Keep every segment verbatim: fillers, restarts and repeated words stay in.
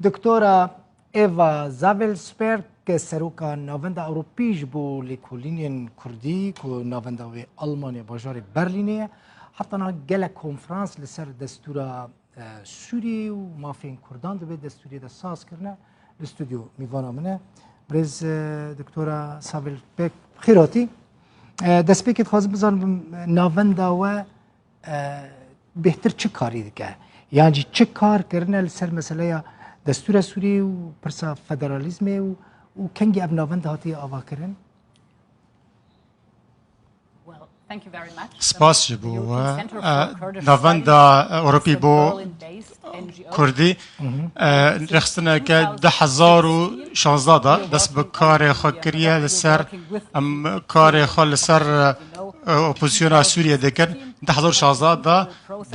Doktora Eva Zavelsberg, seroka Navenda Ewropî ji bo lêkolînên Kurdî ku navenda wê Almanya bajarê Berlînê ye, heta niha gelek konferans li ser destûra, e, Sûriyê û mafên Kurdan di vê destûrê de saz kirine. Li stûdyo mîvana min e. Birêz, e, Doktora Zavelsberg, xêr hatî. E, destpêkê dixwazim bizanim, navenda we e, bêhtir çi karî dike? Yan jî çi kar kirine li ser meseleya destûra Sûriyê û pirsa federalîzmê û, û kengî ev navend hatiye avakirin? Spas ji bo we. E, Navenda Ewropî bo Kurdî, e, rexistineke du hezar û şazdeh de dest bi karê xwe kiriye li ser, em karê xwe li ser, e, opozisyona Sûriyê dikin. Du hezar û şazdeh de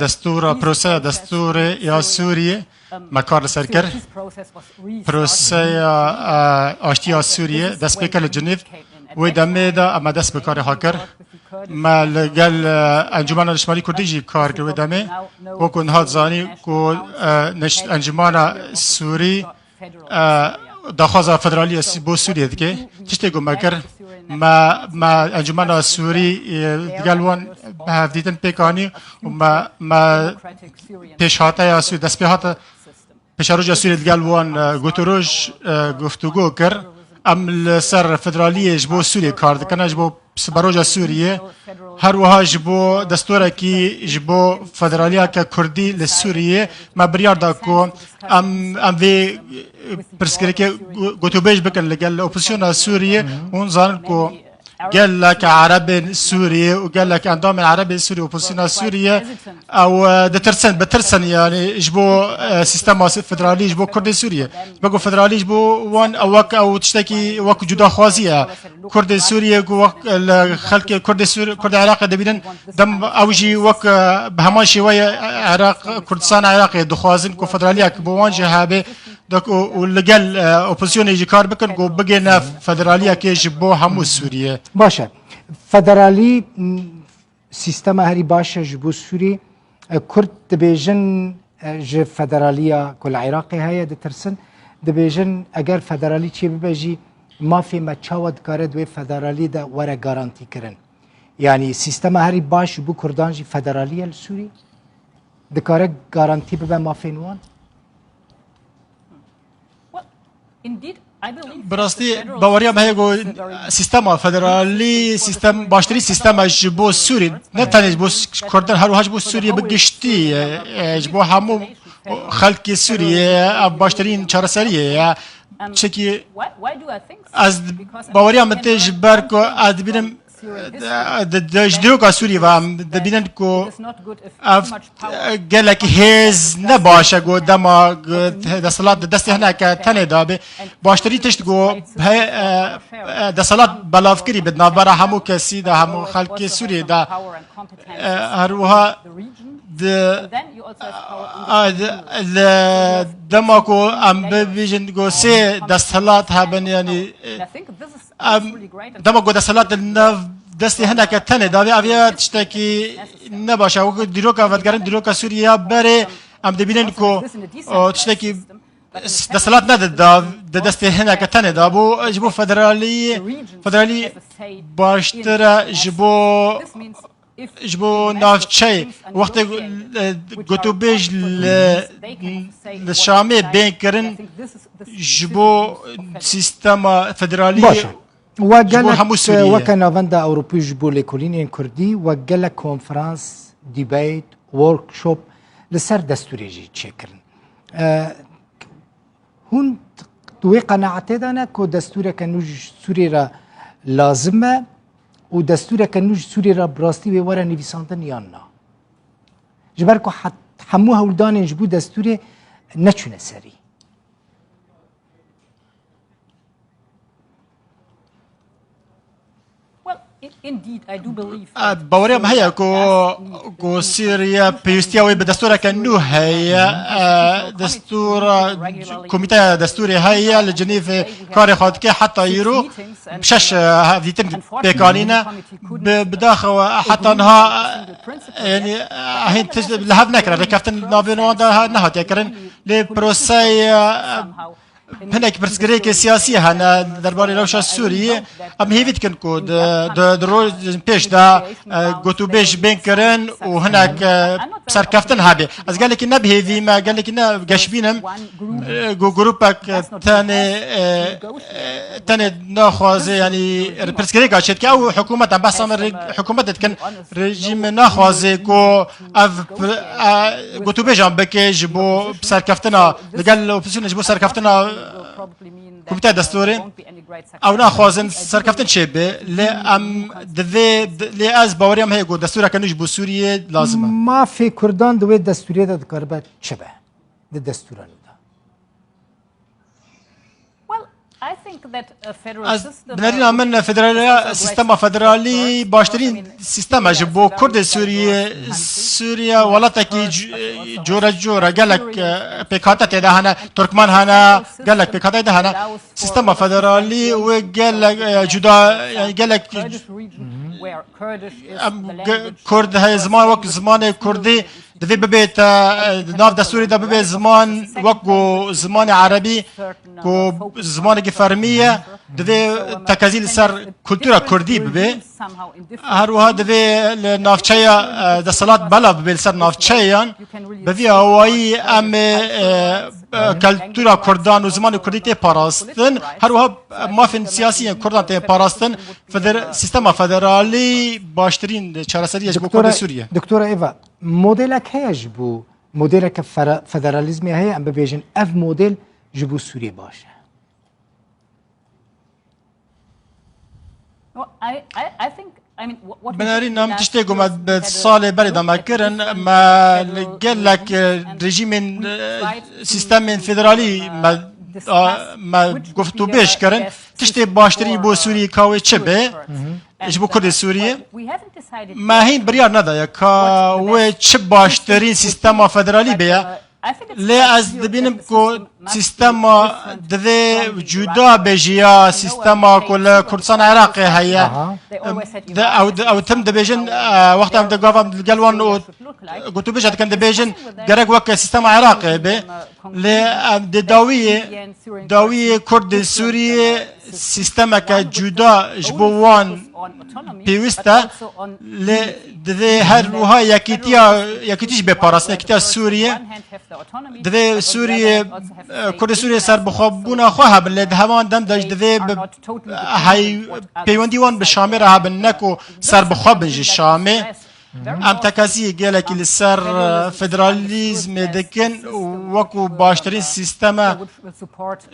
destûra, proseya destûrê ya Sûriyê me kar li ser kir. Proseya, e, aştiya Sûriyê dest pê kir li Cinîv. Wê demê de em me dest bi karê xwe kir. Me li gel, e, Encûmena Niştimanî Kurdî jî kar kir wê demê. Wekî niha dizanî ku, e, niş-, Encûmena Sûrî, e, daxwaza federaliyê Sî-, bo Sûriyê dike. Tiştê ku me kir, me, me Encûmena Sûrî, e, digel wan bi hevdîtin pêk anî û me, me pêşhateya Sûrî, destpêhata Pêşeroja Sûriyê digel wan, e, gotiroj, e, guftûgo kir. Em li ser federaliyê ji bo Sûriyê kar dikin, ji bo siberoja Sûriyê. Her wiha ji bo destorekî, ji bo federaliyeke Kurdî li Sûriyê me biryar da ku em, em vê, e, pirsgirêkê gu-, gotûbêj bikin li gel opozisyona Sûriyê. Hûn zanin ku gelek Erebên Sûriyê û gelek endamên Erebên Sûriyê, opozisyona Sûriyê, ew, e, ditirsin, bitirsin, yanî ji bo, e, sîstema federalî, ji bo Kurdê Sûriyê. Ji bo ku federalî ji bo wan ew wek ew tiştekî wek cudaxwazî ye. Kurdê Sûriyê ku wek, e, li xelkê Kurdê Sûrî, Kurdê Iraqê dibînin, dem ew jî wek, e, bi heman şêweyê Iraq, Kurdistana Iraqê dixwazin ku federaliyek bo wan jî hebe. Dok û, û li gel, e, opozisyonê jî kar bikin ku bigihine federaliyekê ji bo hemû Sûriyê. Baş e. Federalî, m, sîstema herî baş e ji bo Sûrî. E, Kurd dibêjin, e, ji federaliya ku li Iraqê heye ditirsin. Dibêjin eger federalî çêbibe jî mafê me çawa dikare di wê federalî de were garantî kirin? Yanî sîstema herî baş ji bo Kurdan jî federalî ye li Sûrî? Dikare garantî bibe mafên wan? Bi rastî baweriya me heye ku sîstema federalî, sîstem, baştirî sîstema ji bo Sûrî, ne tenê ji bo Kurdan, her wiha ji bo Sûriyê bi giştî, e, e, ji bo hemû xelkê Sûriyê, ev baştirîn çareseriyê ye. Çekî ez baweriya min tê ji ber ku ez dibînim, e, di, di, ji dîroka Sûriyê ve em dibînin ku ev, e, gelekî hêz ne baş e ku dema, e, desthilat di destê hineke tenê de be. Baştirî tişt ku he, e, e, desthilat belavkirî bi navbera hemû kesî de, hemû xelkê Sûriyê de. E, her wiha di, e, di, li dema ku em bibêjin ku sê desthilat hebin, yanî, e, em, dema ku desthilat di nav destê hineke tenê de be, ev ya tiştekî ne baş e. Wekî dîroka vedigerin, dîroka Sûriye ya berê, em dibînin ku, o, tiştekî desthilat ne di, di destê hineke tenê de bû. Ji bo federalî, federalî baştir e ji bo, ji bo navçeyê. Wextê, e, gotûbêj li, li Şamê bên kirin ji bo sîstema federalî. Baş e. We ji bo gelek, hemû Sûriyê. Weke Navenda Ewropî ji bo Lêkolînên Kurdî, we gelek konferans, debate, workshop li ser destûrê jî çêkirin. E, hûn di wê qenaetê de ne ku destûreke nû ji Sûriyê re lazim e û destûreke nû ji Sûriyê re bi rastî wê were nivîsandin yan na? Ji ber ku het-, hemû hewldanên ji bo destûrê neçûne serî. Baweriya me heye ku, ku Sûriye pêwîstiya wê bi destûreke nû heye. E, destûra, komîteya destûrê heye, li Cinîvê karê xwe dike heta îro. Şeş, e, hevdîtin pêkanîne. Bi, bidaxewe heta niha, e, yanî, e, hîn tişt li hev nekire. Rêkeftin navên wan de ha-, nehatiye kirin. Lê proseyê, e, hinek pirsgirêkê siyasî hene derbarê rewşa Sûriyê. Em hêvî dikin ku di, di, di rojên pêş de, e, gotûbêj bên kirin û hinek, e, serkeftin hebe. Ez gelekî ne bi hêvî me, gelekî ne geşbîn im, e, ku grûpek tenê, e, e, tenê naxwaze, yanî pirsgirêka çêdike ew hikûmet e. Behsa me rê-, hikûmetê dikin, rejîmê naxwaze ku ev, e, gotûbêjan bike ji bo serkeftina, li gel opozisyonê ji bo serkeftina komîteya destûrê. Ew naxwazin serkeftin çêbe, lê em divê, lê ez baweriyam heye ku destûreke nû ji bo Sûriyê lazim e. Mafê Kurdan di wê destûrê de dikaribe çi be? Di destûra nû de. Ez, bi nerîna min, federaliya, sîstema federalî baştirîn sîstem e ji bo Kurdê Sûriyê. Sûriye welatekî c-, cure cure gelek, e, pêkhate tê de hene, Turkmen hene, gelek pêkhate de hene. Sîstema federalî wê gelek, e, cuda, yani gelek, em, ge-, Kurd heye, ziman wek zimanê Kurdî divê bibête, e, di nav destûrê de bibe ziman wek ku zimanê Erebî, ku zimanekî fermî ye, divê tekezî li ser kultura Kurdî bibe. Her wiha divê li navçeya, e, desthilat belav bibe li ser navçeyan. Bi vî awayî em ê, e, e, kultura Kurdan û zimanê Kurdî tê parastin. Her wiha mafên siyasî yên Kurdan tê parastin. Feder-, sîstema federalî baştirîn çareserî ye ji bo Kurdê Sûriyê. Doktora Eva, modelek heye ji bo, modeleke fera-, federalîzmê heye, em bibêjin ev model ji bo Sûriyê baş e? Well, I, I, I think, I mean, what, what we Binarî did nam last tiştê ku me year bi was we had a salê berê de me different, kirin, different me li general gelek, e, rejîmên, e, sîstemên federalî me, a, me guftûbêj kirin. Tiştê baştirî bo Sûriyê ka wê çi be? Ji bo Kurdê Sûriyê. Me hîn biryar nedaye ka wê çi baştirîn sîstema federalî be ye. Lê ez dibînim ku sîstema divê cuda be ji ya sîstema ku li Kurdistan Iraqê heye. Aha. Em, de, ew, de, ew tim dibêjin, e, wexta em di gava em li gel wan û gotûbêja dikin, dibêjin gerek weke sîstema Iraqê be. Lê em dê dawiyê, dawiyê Kurdê Sûriyê sîstemeke cuda ji bo wan pêwîst e, lê divê her wiha yekîtiya, yekîtî jî bê parastin, yekîtiya Sûriyê. Divê Sûriyê, e, Kurdê Sûriyê serbixwebûna xwe hebin, lê di heman dem de jî divê bi hey, peywendî wan bi Şamê re hebin, ne ku serbixwe bin ji Şamê. Em tekezî gelekî li ser, e, federalîzmê dikin û wekû baştirîn sîsteme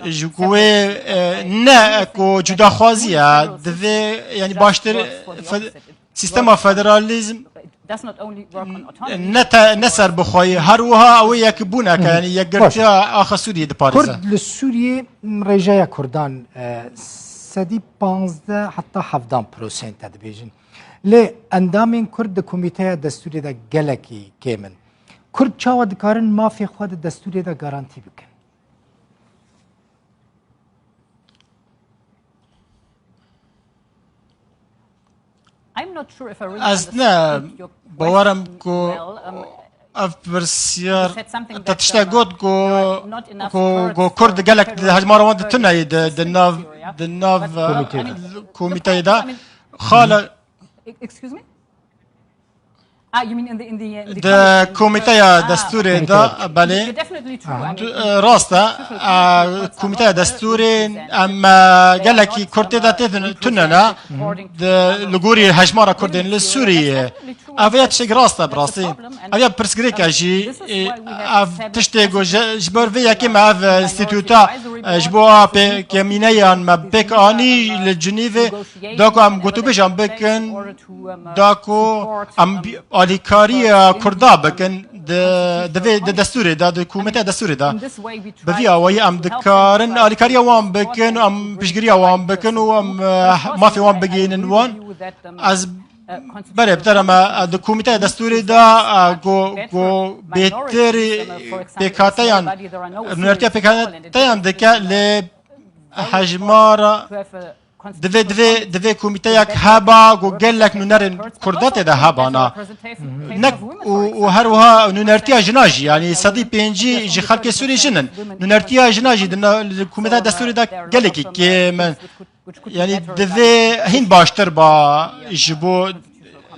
ji ku wê, e, ne ku cudaxwazî ye, divê, yanî baştir fe-, sîstema federalîzm ne te-, ne serbixweyî, her wiha ew ê yekbûneke, yanî yekgirtiya axa Sûriyê diparêze. Kurd li Sûriyê rêjeya Kurdan, e, sedî panzdeh heta hevdan prosent e dibêjin. Lê endamên Kurd di komîteya destûrê de gelekî kêm in. Kurd çawa dikarin mafê xwe di destûrê de garantî bikin? Ez ne bawer im ku ev pirsiyar, te tiştek got ku, ku, ku Kurd gelek di hejmara wan de tune ye di, di nav, di nav, e, komîteyê de. Xala, Di komîteya destûrê de, belê. Tu, e, rast e. E, komîteya destûrê, em, e, gelekî Kurd tê de tê tune ne. Di, li gorî hejmara Kurdên li Sûriyê. Ev ya tiştekî rast e, bi rastî. Ev ya pirsgirêk e jî, e, ev tiştê ku ji, ji ber vê yekê me ev, e, înstîtuta, e, ji bo a pêkemîneyan me pêk anî li Cinîvê, da ku em gotûbêjan bikin, da ku em alîkariya Kurda bikin di, di vê, di destûrê de, di komîteya destûrê de. Bi vî awayî em dikarin alîkariya wan bikin, em piştgiriya wan bikin û em, eh, mafê wan bigihînin wan. Ez berê bi te re me, eh, di komîteya destûrê de, eh, ku, ku bêhtir pêkhateyan, nûnertiya pêkhateyan dike lê hejmara Divê, divê, divê komîteyek heba ku gelek nûnerên Kurda tê de hebana. Ne, û, û her wiha nûnertiya jina jî, yanî sedî pêncî ji xelkê Sûrî jin in. Nûnertiya jina jî di na-, li komîteya destûrê de gelekî kêm in. Yanî divê hîn baştir ba ji bo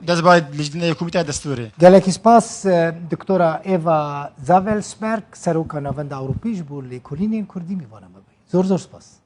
destba li komîteya destûrê. Gelekî spas, e, Doktora Eva Zavelsberg, Seroka Navenda Ewropî ji bo lêkolînên Kurdî mîvana me bû. Zor zor spas.